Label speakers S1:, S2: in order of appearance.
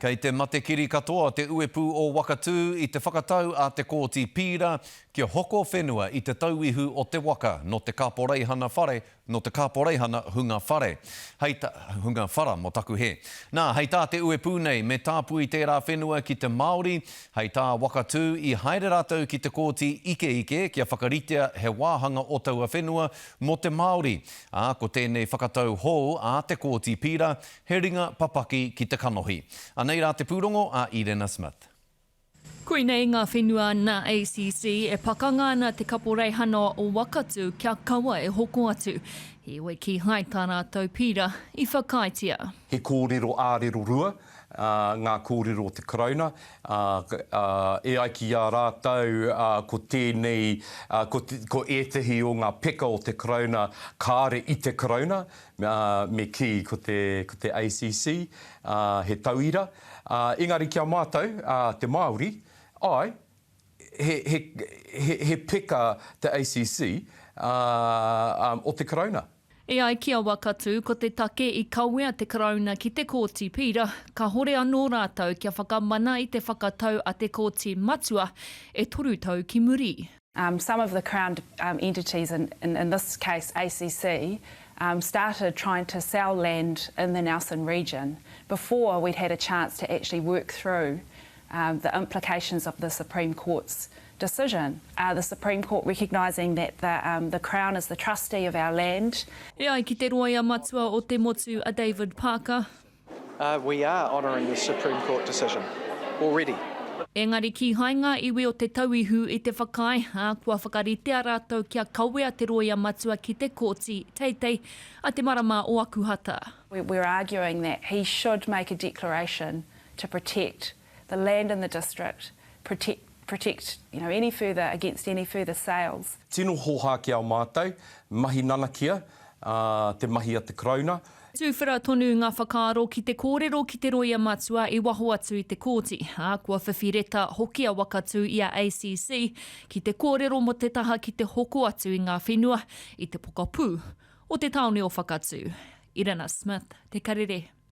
S1: Kei te matekiri katoa te uepū o Wakatū i te whakatau a te Kōti Pīra kia hoko whenua i te tauihu o te waka nō te kaporeihana whare, nō te kaporeihana hunga whare. Hei ta, hunga whara mō taku hē. Nā, hei tā te uepū nei, me tāpui tērā whenua ki te Māori, hei tā Wakatū i haere rātou ki te Kōti Ikeike kia whakaritea he wāhanga o taua whenua mō te Māori, ā, ko tēnei whakatau hou a te Kōti Pīra, He ringa papaki ki te kanohi. Anei rā te pūrongo a Irena Smith.
S2: Koinei ngā whenua nā ACC e pakanga ana te kaporeihana o Wakatu kia kaua e hoko atu. Heoi kīhai tā rātou pīra i whakaaetia.
S3: He kōrero ārero rua ngā kōrero o te Karauna, e ai ki a rātou ko tēnei, ko ētahi o ngā peka o te Karauna kāre i te Karauna, Me kī, ko te, ko te ACC, he tauira. Engari ki a mātou, te Māori, āe, he, he, he, he peka te ACC o te Karauna.
S2: E ai ki a Wakatū, ko te take i kawea te Karauna ki te Kōti Pīra, kāhore anō rātou kia whakamana i te whakatau a te Kōti Matua e toru tau ki muri.
S4: Some of the Crown entities, in in this case ACC, started trying to sell land in the Nelson region before we'd had a chance to actually work through the implications of the Supreme Court's decision. The Supreme Court recognising that the the Crown is the trustee of our land.
S2: E ai ki te roia matua o te motu a David Parker,
S5: We are honouring the Supreme Court decision already.
S2: Engari kīhai ngā iwi o Te Tauihu i te whakaae, ā, kua whakaritea rātou kia kawea te rōia matua ki te Kōti Teitei a te marama o Akuhata.
S4: We're arguing that he should make a declaration to protect the land in the district, protect protect you know any further against any further sales.
S3: Tino hōhā ki a mātou, mahi nanakia, ā, te mahi a te Karauna.
S2: Tuwhera tonu ngā whakaaro ki te kōrero ki te roia matua i waho atu i te kōti, ā, kua whiwhi reta hoki a Wakatū i a ACC ki te kōrero mō te taha ki te hoko atu i ngā whenua i te pokapū o te tāone o Whakatū. Irena Smith, Te Karere.